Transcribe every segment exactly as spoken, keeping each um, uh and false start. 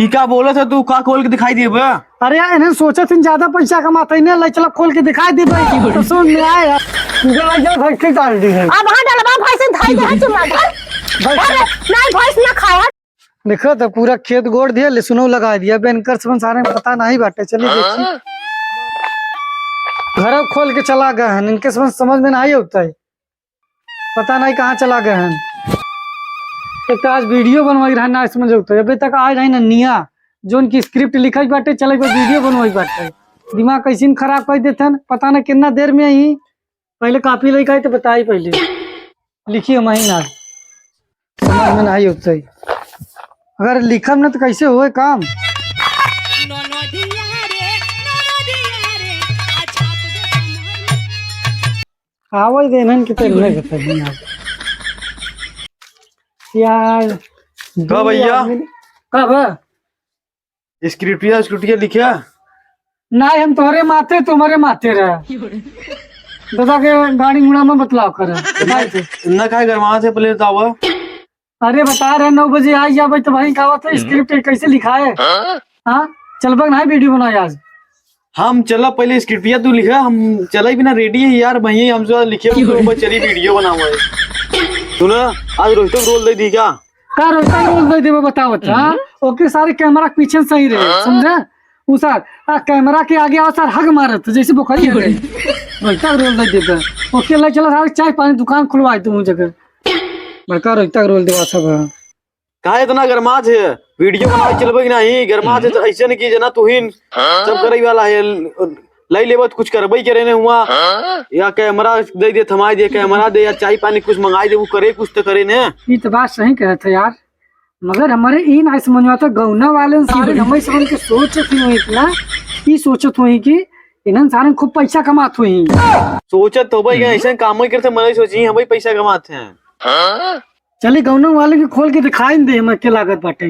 ई का बोलत है तू? का खोल के दिखाई देबे? अरे यार, इन्हें सोचत ही ज्यादा पैसा कमात है, इन्हें ले चला खोल के दिखाई देबे। तो सुन में आए यार, पूरा लग जाए, भैंस के डाल दी है। अब हाँ डलवा भैंस धाई दे है चुम्मा धर। भैंस धर, नहीं भैंस ना खाए। देखो तो पूरा खेत गोड़ दिया, लहसुनो लगा दिया। अब इनकर समझ सारे में पता नहीं बाटे, चलिए देखिए। घर खोल के चला गए हैं, इनके समझ, समझ में नहीं होता है, पता नहीं कहाँ चला गए हैं। एक तो आज वीडियो बनवाई रहा, ना समझ होता है, अभी तक आए नहीं ना निया। जो उनकी स्क्रिप्ट लिखाई बाटे, चले कोई वीडियो बनवाई बाटे, दिमाग कैसे खराब कर देते हैं, पता नहीं कितना देर में ही। पहले कॉपी लेके आई तो बताई पहले। लिखिए महीना, समझ में नहीं होता है। अगर लिखब ना तो कैसे होए काम? आवै दे इन्हन के तेल नहीं देता है यार। यार, का दू भैया? आदमी, का बा? स्क्रिप्टिया, स्क्रिप्टिया लिखा? नहीं, हम तोहरे माथे, तुम्हारे माथे रहे। दादा के गाड़ी मुड़ा में बतलाव करे। भाई से। इतना काहे गरमात है, पहले बतावा। अरे बता रहे, नौ बजे आ जाबे तो भाई, का बात है, स्क्रिप्ट कैसे लिखा है? हाँ, चलबे ना वीडियो बनाए आज। हम चला, पहले स्क्रिप्टिया तू लिखा, हम चला बिना रेडी है यार, वहीं हम जो लिखे, वो बस चली वीडियो बनावा है। सुना, आज रोहित को रोल दे दी क्या? का रोहित को रोल दे देबे, बताओ तो, हाँ? ओके, सारे कैमरा के पीछे सही रहे, समझा? उ सार, आ कैमरा के आगे आओ सार, हग मारत, जैसे बोकरी है। रोहित को रोल दे देबे। ओके, ले चला सारे, चाय पानी दुकान खुलवाए तू जगह। बड़का रोहित को रोल देवा सब है। काहे इतना गरमात है? वीडियो बनावे चलबे कि नहीं? गरमात है तो ऐसे नहीं कि जना तू ही सब करे वाला है, लाई लेबे तो कुछ करबे ही करे ने हुआ। या कैमरा दे दे, थमाई दे, कैमरा दे, या चाय पानी कुछ मंगाई दे, वो करे कुछ तो करे ने। ये तो बात सही कहत है यार, मगर हमारे ई ना समझ में आता, गौना वाले सारे हमें समझ के सोचत ही हुई इतना, ई सोचत हुई कि इन्हन सारे खूब पैसा कमात हुई। सोचत तो भाई ऐसे काम ही करते, मैं सोची हम भाई पैसा कमाते हैं। चली गौना वाले के खोल के दिखाई न दे, हमें के लागत बाटे।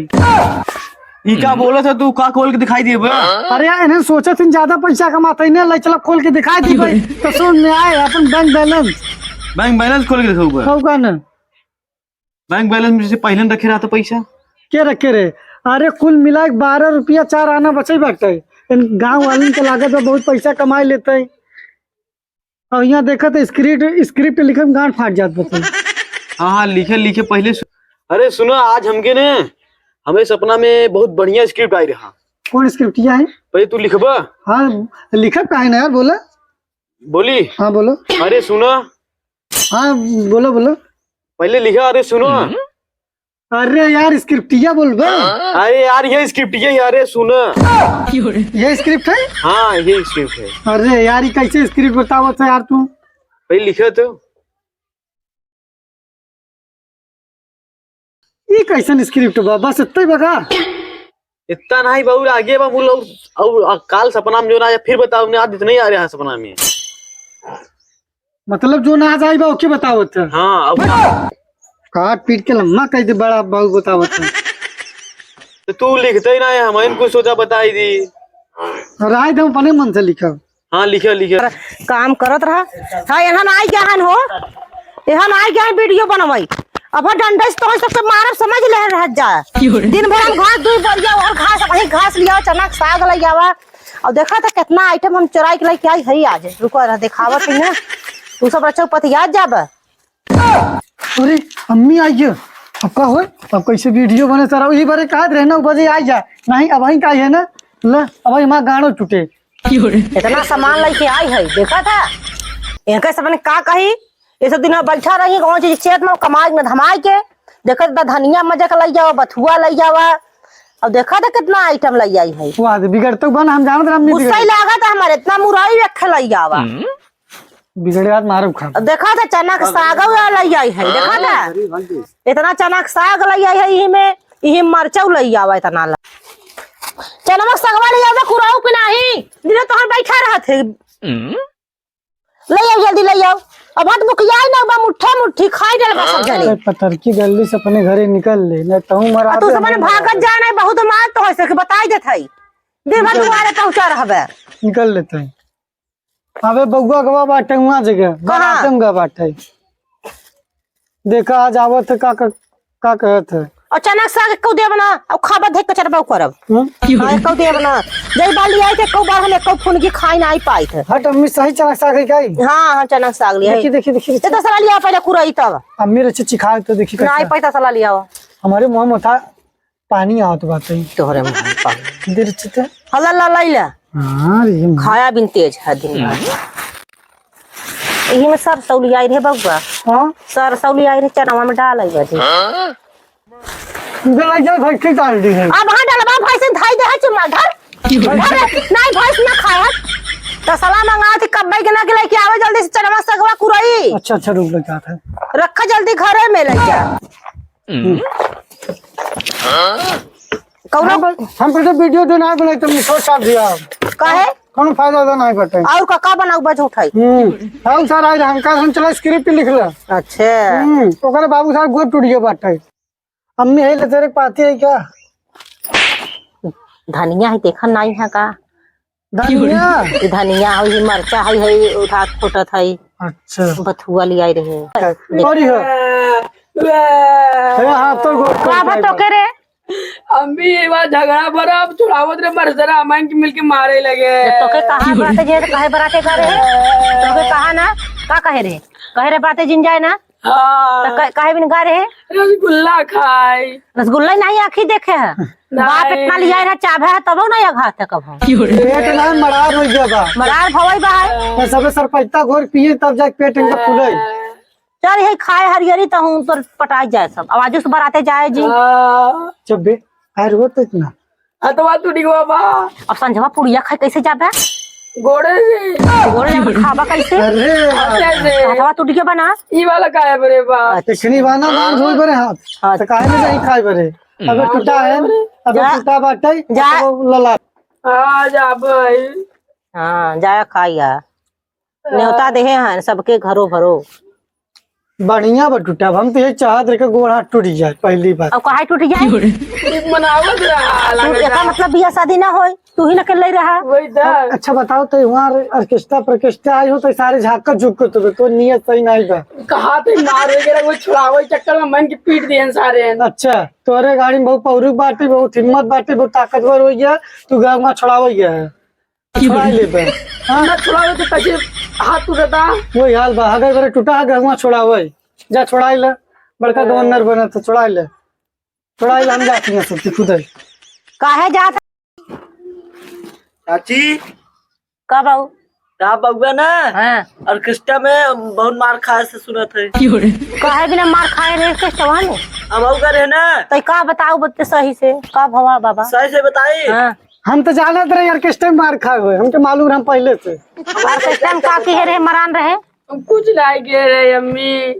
ई का बोलत है तू? का खोल के दिखाई देबे? अरे यार, इन्हें सोचत ही ज्यादा पैसा कमात है, इन्हें ले चला खोल के दिखाई देबे। तो सुन में आए अपन बैंक बैलेंस। बैंक बैलेंस खोल के दिखाऊबे? कहू का ना? बैंक बैलेंस में जैसे पहले न रखे रहा था पैसा। के रखे रे? अरे कुल मिला के बारह रुपया चार आना बचे बाटे। इन गाँव वाले के लागत बा बहुत पैसा कमाई लेते हैं। और यहाँ देखा तो स्क्रिप्ट, स्क्रिप्ट लिखे में गांड फाट जात बा। हाँ, हाँ, लिखे, लिखे पहले सु-, अरे सुनो, आज हमके ने, हमें सपना में बहुत बढ़िया स्क्रिप्ट आई रहा। कौन स्क्रिप्ट है? पहले तू लिखबा? हाँ, लिखब काहे ना यार, बोला। बोली? हाँ, बोलो। अरे सुनो। हाँ, बोलो, बोलो। पहले लिखा, अरे सुनो। अरे यार, स्क्रिप्टिया बोलबे। अरे यार, ये स्क्रिप्ट है यार, ये सुना। ये स्क्रिप्ट है? हाँ, ये स्क्रिप्ट है। अरे यार, ये कैसे स्क्रिप्ट बतावत है यार तू? भाई, लिखा तो। ये कैसन स्क्रिप्ट बा? बस इतना ही बा का? इतना नहीं बाबू, आगे बा बोल। और, और काल सपना में जो ना आया, फिर बताओ, ने आज इतना ही आ रहा सपना में। मतलब जो ना आ जाए बा, ओके बतावत है। हाँ, अब काट पीट के लम्बा कर दे, बड़ा बाबू बतावत है। तो तू लिखते ही ना है, हमें कुछ सोचा बताई दी। राय दम अपने मन से लिखा। हाँ, लिखा, लिखा। काम करत रहा। हाँ, यहाँ आई गया हन हो, यहाँ आई गया हन वीडियो बनवाई। अब डंडे से तो सबके मारब, समझ ले रह जा। दिन भर हम घास दुई बरिया और घास, वही घास लिया, चना के साग ले आवा। और देखा था कितना आइटम हम चुराई के लेके आई है आज। रुको रहा, दिखावत ही ना, तू सब रचो पतियात जाबा। अरे, अम्मी आई है। अब का होए? अब कैसे वीडियो बने सारा? वही बारे कहा रहे, नौ बजे आई जा। नहीं, अब वहीं का है ना? ले, अब वहीं हमारा गाड़ो छूटे। इतना सामान लेके आई है, देखा था? इनके सब ने का कही? ये सब दिन बैठा रही, कौन चीज खेत में कमाई में धमाई के। देखा था, धनिया मजे के लई जावा, बथुआ लई जावा। अब देखा था कितना आइटम लई आई है। वो आज बिगड़ते बन, हम जानत रहे, अम्मी गुस्सा ही बिगड़- लागत है हमारे, इतना मुरई रखे लई जावा। बिगड़े आज मारब खा। अब देखा था चना के साग वाला लई आई है, देखा था? इतना चना के साग लई आई है, यही में, यही मरचा लई आवा इतना ला। चना के सागवा लई आवा, कुराऊ के नाही, दिने तोहर बैठा रहत है। लई आओ, जल्दी लई आओ। अब हाथ मुखियाई ना बा, मुट्ठा मुट्ठी खाई डाल बा सब जने। ए, पतरकी गली से अपने घरे निकल ले, नहीं तो हूँ मरा आ तू दे, सब हमें भागत मार दे। जाना है, बहुत मार तो है, से बताई देत है। दिन भर दुआरे पहुँचा रहबे। निकल लेते हैं। अबे बउआ गवा बाटे हुआ जगह, कहाँ? बराते में गवा बाटे। देखा आज आवत है का, का, का कहत है? और चना के साग एक्कउ देब ना, और खाबा धइ कचरबा करब। हम्म? हाँ, एक्कउ देब ना। जई बार लियाई थे, एक्कउ बार हम एक्कउ फुनगी खाई नाहीं पाइत है। हट, अम्मी सही चना के साग है काई? हाँ, हाँ, चना के साग लियाई। देखी, देखी, देखी, ये तो साला लिया पहले कुरई तब। अम्मी रे चिच्ची खा तो देखी कैसा। नाहीं पाइत साला लियावा। हमरे मुँह में था पानी आवत बाटे। तोहरे मुँह में पानी। दे रे चित्ते। हला ला लाई ला। हाँ रे, ये खाया बिन तेज है दिन भर। यही में सरसौं लियाई रहे बउआ। हाँ? सरसौं लियाई रहे, चनवा में डाल आई बाटे। इधर लाई जा, भैंस के डाल दी है। अब हाँ डलवा भैंस धाई दे है चुम्मा धर। धर, नहीं भैंस ना खाए। तसला मंगा थी कब्बे के ना के लेके आवे जल्दी से चनवा सगवा कुरई। अच्छा, अच्छा, रुक लग जाता है। रखा जल्दी घरे में ले जा। कौनो हम, हम फिर से वीडियो जो ना बनाई, तुमने सोच साथ दिया। काहे? कौनो फायदा तो नहीं बटे। और का, का बनाऊ बा झूठाई? हम्म, हम सर आज हमका हम चला स्क्रिप्ट लिख ले। अच्छा। हम्म, ओकरे बाबू साहब गोड़ टूट गया बाटे। अम्मी है ले तेरे पाती है क्या? धनिया है, देखा नहीं है का? धनिया? ई धनिया है, ई मरचा है, है उठा फुटत है। अच्छा। बथुआ लियाई रहे। बड़ी हो। अरे हाँ, तो गोड़ का टूट बा गया। तो के रे? अम्मी, ये बात झगड़ा भरा, अब छुड़ावत रहे, मरसरा हमन के मिलके मारे लगे। जब तोके कहा बात जे, तो कहे बराते का रहे? तोके कहा ना, का कहे रहे? कहे रहे बराते जिन जाए ना? हाँ। तो क-, काहे बिन गा रहे? रसगुल्ला खाए। रसगुल्ला नहीं आँखी देखे है। नहीं। बाप इतना लिया रहा, चाभे है, तबो नहीं अघा थे कबो। पेट ना मरार हो गया बा। मरार भवई बा है। तो सबे सरपैता घोर पिए, तब जाके पेट इनका फूले। चल, यही खाए हरियरी, तो हम तोर पटाई जाए सब। अब आजू से बराते जाए जी। हाँ। जब बे, आए रो तो इतना। हथवा टूट गवा बा। अब संझवा पुड़िया खाए कैसे जाबे? गोड़े से। गोड़े जाके खाबा कैसे? अरे। कैसे? हथवा टूट गया बा ना। ई वाला काहे बरे बा? अच्छा। इखनी बा ना, लाल धोई बरे हाथ। हाँ। तो काहे नहीं जाई खाए बरे? अबे हाँ, टूटा है, अबे जा। टूटा बाटे, जा। अब लला। हाँ, जा भाई। हाँ, जाया खाइया। न्योता देहे हैं सबके घरो भरो। बढ़िया बा टूटा, हम तो ये चाहत रहे कि गोड़ हाथ टूट जाए पहली बार। अब काहे टूट जाए? मनावत रहा, तू लगता। एका मतलब बियाह शादी ना होई, तू ही ना कर ले रहा। वही तो। अच्छा बताओ तो वहाँ ऑर्केस्ट्रा प्रोर्केस्ट्रा आई हो तो सारे झाँकत झुकत हो तो नियत सही नहीं बा। कहा थे मार वगैरह वो छुड़ावे चक्कर में मन की पीट दिए सारे। अच्छा तोरे गाड़ी में बहुत पौरुख बाटे, बहुत हिम्मत बाटे, बहुत ताकतवर हो गया, तू गाँव में छुड़ावे गया है। छुड़ाई लेबे। हाँ? ना छुड़ावे तो कैसे हाथ टूटता? वही हाल बा, अगर बरे टूटा है, गहुआ छुड़ावे। जा छुड़ाई ले, बड़का गवर्नर बने तो छुड़ाई ले। छुड़ाई ले, हम जाती हैं सुट्टी खुद ही। काहे जात? चाची। का बाऊ? का बउआ ना? हाँ। ऑर्केस्ट्रा में बहुत मार खाए से सुनत है। काहे बिना मार खाए रहे ऑर्केस्ट्रा में? हम आऊ करे ना। तो का बताऊ बच्चे सही से, का भवा बाबा? सही से बताई। हाँ। हम तो जानत रहे ऑर्केस्ट्रा में मार खाए हुए, हमके मालूम रहे पहले से। ऑर्केस्ट्रा में का किहे रहे, मरान रहे? हम कुछ नहीं किहे रहे अम्मी।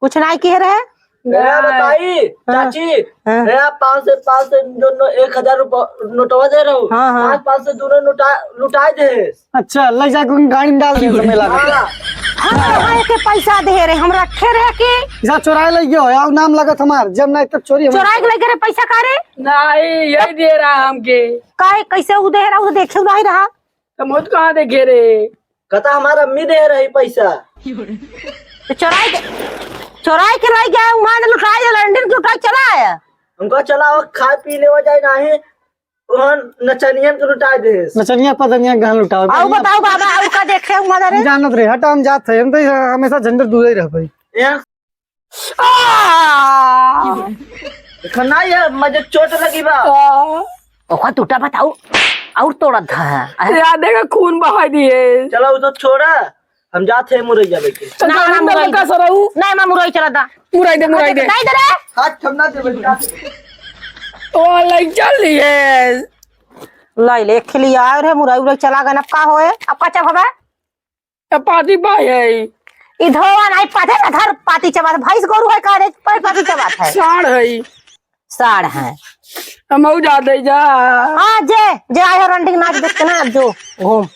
कुछ नहीं किहे रहे? ए, नहीं। बताई, हाँ। चाची, हाँ। ए, पाँच से, पाँच से जो नो-, एक हजार रुपया नोटवा दे रहो। हाँ, हाँ। पाँच, पाँच से दोनों नोटा-, लुटाए दे। अच्छा, ले जाके उन गाड़ी में डाल दे, समय लागत। हाँ। हम कहाँ एके पैसा दे रहे, हम रखे रहे कि? जा चोराए ले गयो, आओ नाम लगत हमार, जब नहीं तब चोरी हम चोराए के लेके रहे पैसा का रे? नहीं, यही दे रहा हमके। काहे, कैसे उ दे रहा, उ देखे नहीं रहा। तो मौत कहाँ देखे रे? कहता हमार अम्मी दे रही पैसा। तो चोराए के, चोराए के लाई गया, वहाँ से लुटाए, लंदन के लुटाए चला आया। हमका चला वो खाए पी लेवा जाए नाही, वहाँ नचनियन के लुटाए दे। नचनिया पदनिया गहन लुटाओ। आओ बताओ बाबा, आओ का देखे हूँ मदर? जानत रहे, हटा हम जात है, हम तो हमेशा झंडे दूर ही रह भाई। यार आ! देखो ना, ये मजे चोट लगी बा। आ! ओका टूटा बताओ, और तोड़ा था। अरे यार, देखा, खून बहा दिए। चलो, वो तो छोड़ा, हम जाते हैं मुरैया लेके। तो ना, ना, गाड़ी में मुरई लगा दे। सरऊ। नहीं, मैं मुरई चला था। मुरई दे, मुरई दे। नहीं दे रे। हाथ थमना दे बेटा। ओ, लाई चल लिए। लाई ले, खिली आए रे, मुरई उरई चला गए, अब का होए? अब का चब हबे? ए, पाती बा है। ई धोवा नहीं पाथे ना, धर पाती चबात, भैंस गोरू है का रे, पर पाती चबात है। साढ़ है। साढ़ है। हम जाते जा। हाँ, जे, जे आए हो रंडिंग नाच देख के ना, अब जो, घूम।